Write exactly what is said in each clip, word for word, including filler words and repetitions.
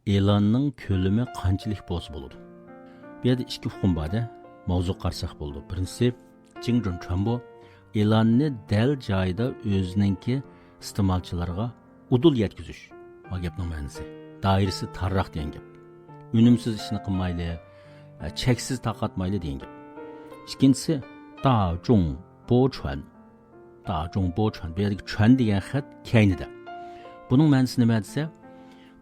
ئېلاننىڭ كۆلىمى قانچىلىك بولسا بولىدۇ؟ بۇ يەردە ئىككى ئۇقۇم بار-دە، ماۋزۇغا قارىساق بولىدۇ. بىرىنچىسى، جىڭجۇن چۈەنبو، ئېلاننى دەل جايىدا ئۆزىنىڭكى ئىستېمالچىلارغا ئۇدۇل يەتكۈزۈش. ما گەپنىڭ مەنىسى، دائىرىسى تارراق دېگەن گەپ. ئۈنۈمسىز ئىشنى قىلمايلى، چەكسىز تارقاتمايلى دېگەن گەپ. ئىككىنچىسى، داجۇڭ بوچۈەن. داجۇڭ بوچۈەن. بۇ يەردىكى چۈەن دېگەن خەت كەينىدە. بۇنىڭ مەنىسى نېمە دېسە،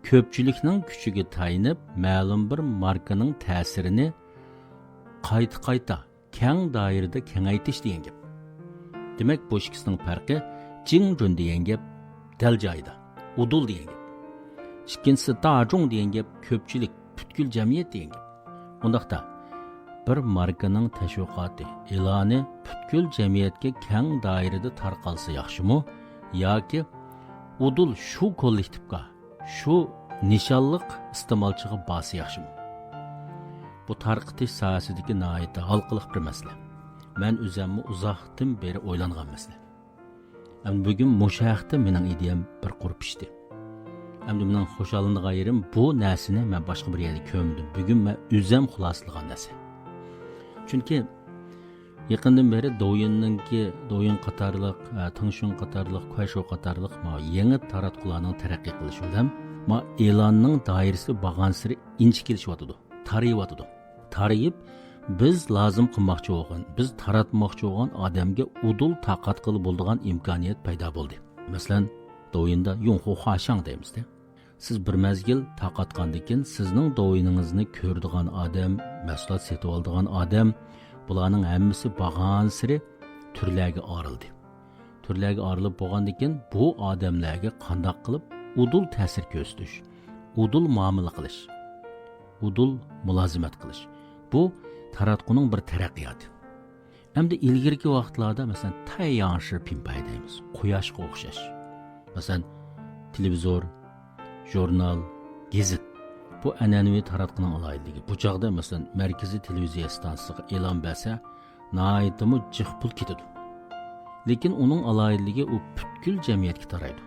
كۆپچىلىكنىڭ كۈچىگە تايىنىپ، مەلۇم بىر ماركىنىڭ تەسىرىنى قايتا-قايتا، كەڭ دائىرىدە كېڭەيتىش دېگەن گەپ. دېمەك، بۇ ئىككىسىنىڭ پەرقى، جىڭجۈن دېگەن گەپ دەل جايىدا، ئۇدۇل دېگەن گەپ. ئىككىنچىسى، داجۇڭ دېگەن گەپ كۆپچىلىك، پۈتكۈل جەمئىيەت دېگەن گەپ. ئۇنداقتا، بىر ماركىنىڭ تەشۋىقاتى، ئېلانى پۈتكۈل جەمئىيەتكە كەڭ دائىرىدە تارقالسا ياخشىمۇ ياكى ئۇدۇل شۇ كوللېكتىپقا، شۇ نىشانلىق ئىستېمالچىغا بارسا ياخشىمۇ؟ بۇ تارقىتىش ساھەسىدىكى ناھايىتى ھالقىلىق بىر مەسىلە. مەن ئۆزەممۇ ئۇزاقتىن بېرى ئويلانغان مەسىلە. ئەمدى بۈگۈن مۇشۇ ھەقتە مېنىڭ ئىدىيەم بىر قۇر پىشتى. ئەمدى مېنىڭ خۇشاللىنىدىغان يېرىم، بۇ نەرسىنى مەن باشقا بىر يەردە كۆرمىدىم. بۈگۈن مەن ئۆزەم خۇلاسىلىغان نەرسە. چۈنكى يېقىندىن بېرى دوۋيىننىڭكى، دوۋيىن قاتارلىق، ئە، تېڭشۈن قاتارلىق، كۇەيشۇ قاتارلىق ما يېڭى تاراتقۇلارنىڭ تەرەققىي قىلىشى بىلەن ما ئېلاننىڭ دائىرىسى بارغانسېرى ئىنچىكىلىشىۋاتىدۇ، تارىيىۋاتىدۇ. تارىيىپ، بىز لازىم قىلماقچى بولغان، بىز تاراتماقچى بولغان ئادەمگە ئۇدۇل تارقاتقىلى بولىدىغان ئىمكانىيەت پەيدا بولدى. مەسىلەن، دوۋيىندا يۇڭخۇ خۇاشاڭ دەيمىز-دە. سىز بىر مەزگىل تارقاتقاندىن كېيىن، سىزنىڭ دوۋيىنىڭىزنى كۆرىدىغان ئادەم، مەھسۇلات سېتىۋالىدىغان ئادەم، بۇلارنىڭ ھەممىسى بارغانسېرى تۈرلەرگە ئايرىلدى. تۈرلەرگە ئايرىلىپ بولغاندىن كېيىن، بۇ ئادەملەرگە قانداق قىلىپ ئۇدۇل تەسىر كۆرسىتىش، ئۇدۇل مۇئامىلە قىلىش، ئۇدۇل مۇلازىمەت قىلىش، بۇ تاراتقۇنىڭ بىر تەرەققىياتى. ئەمدى ئىلگىرىكى ۋاقىتلاردا، مەسىلەن، تەيياڭشى پىنپەي دەيمىز، قۇياشقا ئوخشاش. مەسىلەن، تېلېۋىزور، ژۇرنال، گېزىت. بۇ ئەنئەنىۋى تاراتقۇنىڭ ئالاھىدىلىكى. بۇ چاغدا، مەسىلەن، مەركىزىي تېلېۋىزىيە ئىستانسىسىغا ئېلان بەرسە، ناھايىتىمۇ جىق پۇل كېتىدۇ. لېكىن ئۇنىڭ ئالاھىدىلىكى، ئۇ پۈتكۈل جەمئىيەتكە تارايدۇ.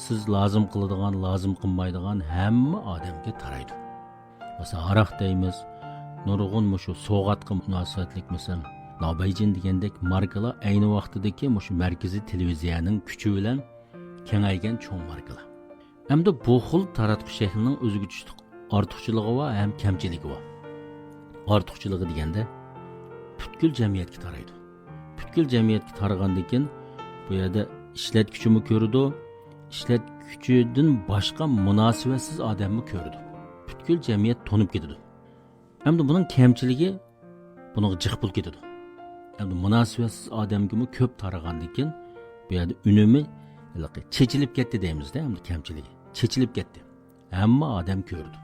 سىز لازىم قىلىدىغان، لازىم قىلمايدىغان ھەممە ئادەمگە تارايدۇ. مەسىلەن، ھاراق دەيمىز، نۇرغۇن مۇشۇ سوۋغاتقا مۇناسىۋەتلىك، مەسىلەن، ناۋبەيجىن دېگەندەك ماركىلار ئەينى ۋاقتىدىكى مۇشۇ مەركىزىي تېلېۋىزىيەنىڭ كۈچى بىلەن كېڭەيگەن چوڭ ماركىلار. ئەمدى بۇ خىل تاراتقۇ شەكلىنىڭ ئۆزىگە تۇشلۇق ئارتۇقچىلىقى بار ھەم كەمچىلىكى بار. ئارتۇقچىلىقى دېگەندە، پۈتكۈل جەمئىيەتكە تارايدۇ. پۈتكۈل جەمئىيەتكە تارىغاندىن كېيىن، بۇ يەردە ئىشلەتكۈچىمۇ كۆرىدۇ، ئىشلەتكۈچىدىن باشقا مۇناسىۋەتسىز ئادەممۇ كۆرىدۇ. پۈتكۈل جەمئىيەت تونۇپ كېتىدۇ. ئەمدى بۇنىڭ كەمچىلىكى، بۇنىڭغا جىق پۇل كېتىدۇ. ئەمدى مۇناسىۋەتسىز ئادەمگىمۇ كۆپ تارىغاندىن كېيىن، بۇ يەردە ئۈنۈمى ھېلىقى چېچىلىپ كەتتى دەيمىز-دە، ئەمدى كەمچىلىكى. چېچىلىپ كەتتى. ھەممە ئادەم كۆرىدۇ.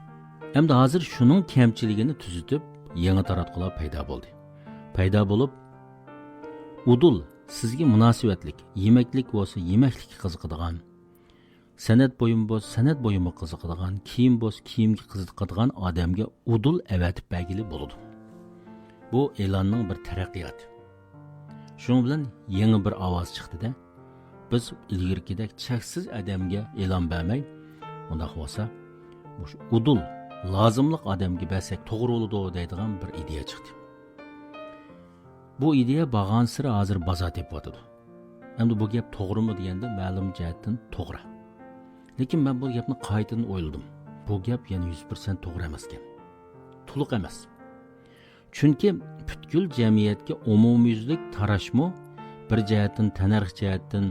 ئەمدى ھازىر شۇنىڭ كەمچىلىكىنى تۈزىتىپ، يېڭى تاراتقۇلار پەيدا بولدى. پەيدا بولۇپ، ئۇدۇل سىزگە مۇناسىۋەتلىك، يېمەكلىك بولسا يېمەكلىككە قىزىقىدىغان، سەنئەت بۇيۇمى بولسا سەنئەت بۇيۇمىغا قىزىقىدىغان، كىيىم بولسا كىيىمگە قىزىقىدىغان ئادەمگە ئۇدۇل ئەۋەتىپ بەرگىلى بولىدۇ. بۇ ئېلاننىڭ بىر تەرەققىياتى. شۇنىڭ بىلەن يېڭى بىر ئاۋاز چىقتى-دە، بىز ئىلگىرىكىدەك چەكسىز ئادەمگە ئېلان بەرمەي، ئۇنداق بولسا، مۇشۇ ئۇدۇل، لازىملىق ئادەمگە بەرسەك توغرا بولىدۇ دەيدىغان بىر ئىدىيە چىقتى. بۇ ئىدىيە بارغانسېرى ھازىر بازار تېپىۋاتىدۇ. ئەمدى بۇ گەپ توغرىمۇ دېگەندە، مەلۇم جەھەتتىن توغرا. لېكىن مەن بۇ گەپنى قايتىدىن ئويلىدىم. بۇ گەپ يەنە يۈز پىرسەنت توغرا ئەمەسكەن. تولۇق ئەمەس. چۈنكى پۈتكۈل جەمئىيەتكە ئومۇميۈزلۈك تاراشمۇ بىر جەھەتتىن، تەننەرخ جەھەتتىن،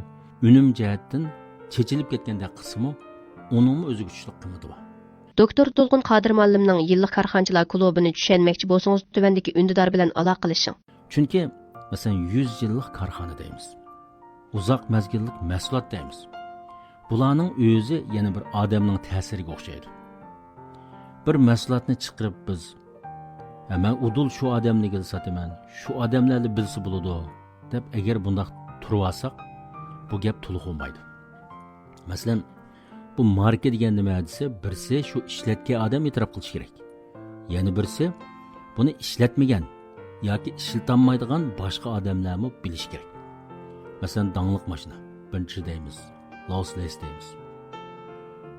ئۈنۈم جەھەتتىن چېچىلىپ كەتكەندەك قىلسىمۇ، ئۇنىڭمۇ ئۆزىگە تۇشلۇق قىممىتى بار. دوكتور تولغۇن قادىر مۇئەللىمنىڭ يىللىق كارخانىچىلار كۇلۇبىنى چۈشەنمەكچى بولسىڭىز، تۆۋەندىكى ئۈندىدار بىلەن ئالاقىلىشىڭ. چۈنكى، مەسىلەن، يۈز يىللىق كارخانا دەيمىز. ئۇزاق مەزگىللىك مەھسۇلات دەيمىز. بۇلارنىڭ ئۆزى يەنە بىر ئادەمنىڭ تەسىرىگە ئوخشايدۇ. بىر مەھسۇلاتنى چىقىرىپ بىز، «ھە، مەن ئۇدۇل شۇ ئادەملىكىلا ساتىمەن، شۇ ئادەملەرلا بىلسە بولىدۇ» دەپ، ئەگەر بۇنداق تۇرۇۋالساق، بۇ گەپ تولۇق بولمايدۇ. مەسىلەن، بۇ ماركا دېگەن نېمە دېسە، بىرسى شۇ ئىشلەتكەن ئادەم ئېتىراپ قىلىشى كېرەك. يەنە بىرسى بۇنى ئىشلەتمىگەن ياكى ئىشلىتالمايدىغان باشقا ئادەملەرمۇ بىلىشى كېرەك. مەسىلەن، داڭلىق ماشىنا، بېنتلى دەيمىز، لوۋېس لېيس دەيمىز.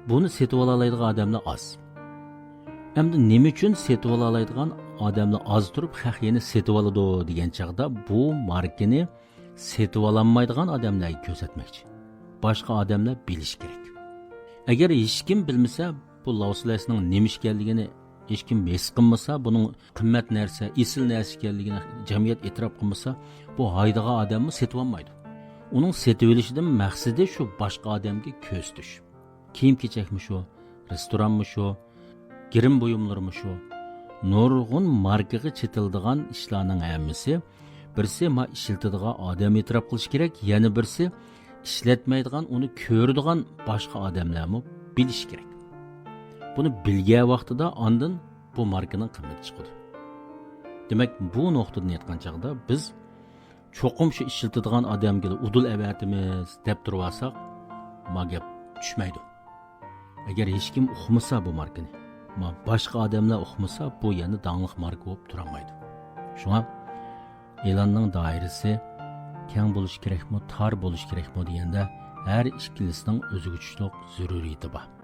بۇنى سېتىۋالالايدىغان ئادەملەر ئاز. ئەمدى نېمە ئۈچۈن سېتىۋالالايدىغان ئادەملەر ئاز تۇرۇپ، خەق يەنە سېتىۋالىدۇ دېگەن چاغدا، بۇ ماركىنى سېتىۋالالمايدىغان ئادەملەرگە كۆرسەتمەكچى. باشقا ئادەملەر بىلىشى كېرەك. ئەگەر ھېچكىم بىلمىسە، بۇ لاۋسلەسنىڭ نېمە ئىكەنلىكىنى ھېچكىم ھېس قىلمىسا، بۇنىڭ قىممەت نەرسە، ئېسىل نەرسە ئىكەنلىكىنى جەمئىيەت ئېتىراپ قىلمىسا، بۇ ھايدىغان ئادەممۇ سېتىۋالمايدۇ. ئۇنىڭ سېتىۋېلىشىدىن مەقسىتى شۇ باشقا ئادەمگە كۆرسىتىش. كىيىم-كېچەكمۇ شۇ، رېستورانمۇ شۇ، گىرىم بۇيۇملىرىمۇ شۇ. نۇرغۇن ماركىغا چېتىلىدىغان ئىشلارنىڭ ھەممىسى، بىرسى ما ئىشلىتىدىغان ئادەم ئېتىراپ قىلىشى كېرەك، يەنە بىرسى ئىشلەتمەيدىغان، ئۇنى كۆرىدىغان باشقا ئادەملەرمۇ بىلىشى كېرەك. بۇنى بىلگەن ۋاقتىدا ئاندىن بۇ ماركىنىڭ قىممىتى چىقىدۇ. دېمەك، بۇ نۇقتىدىن ئېيتقان چاغدا بىز چوقۇم شۇ ئىشلىتىدىغان ئادەمگىلا ئۇدۇل ئەۋەتىمىز دەپ تۇرۇۋالساق، ما گەپ چۈشمەيدۇ. ئەگەر ھېچكىم ئۇقمىسا بۇ ماركىنى، ما باشقا ئادەملەر ئۇقمىسا، بۇ يەنە داڭلىق ماركا بولۇپ تۇرالمايدۇ. شۇڭا ئېلاننىڭ دائىرىسى كەڭ بولۇشى كېرەكمۇ، تار بولۇشى كېرەكمۇ دېگەندە، ھەر ئىككىلىسىنىڭ ئۆزىگە چۈشلۈك زۆرۈرىيىتى بار.